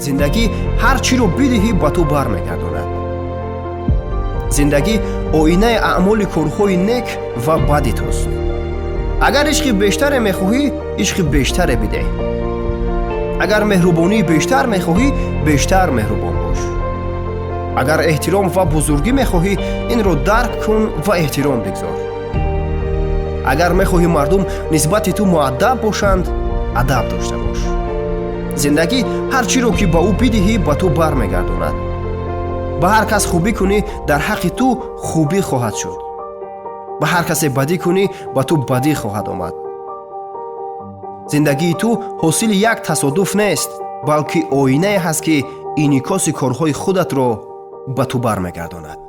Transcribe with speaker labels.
Speaker 1: Зиндагӣ ҳар чиро бидиҳӣ, ба ту бармегардонад. Зиндагӣ оинаи аъмоли корҳои нек ва бади туст. Агар ишқи бештаре мехоҳӣ, ишқи бештаре бидеҳ. Агар меҳрубонии бештар мехоҳӣ, бештар меҳрубон бош. Агар эҳтиром ва бузургӣ мехоҳӣ, инро дарк кун ва эҳтиром бигзор. Агар мехоҳӣ мардум нисбати ту муаддаб бошанд, адаб дошта бош. Зиндагӣ ҳар чиро ки ба ӯ бидиҳӣ, ба ту бармегардонад. Ба ҳар кас хубӣ кунӣ, дар ҳаққи ту хубӣ хоҳад шуд. Ба ҳар касе бадӣ кунӣ, ба ту бадӣ хоҳад омад. Зиндагии ту ҳосили як тасодуф нест, балки оинае ҳаст, ки инъикоси корҳои худатро ба ту бармегардонад.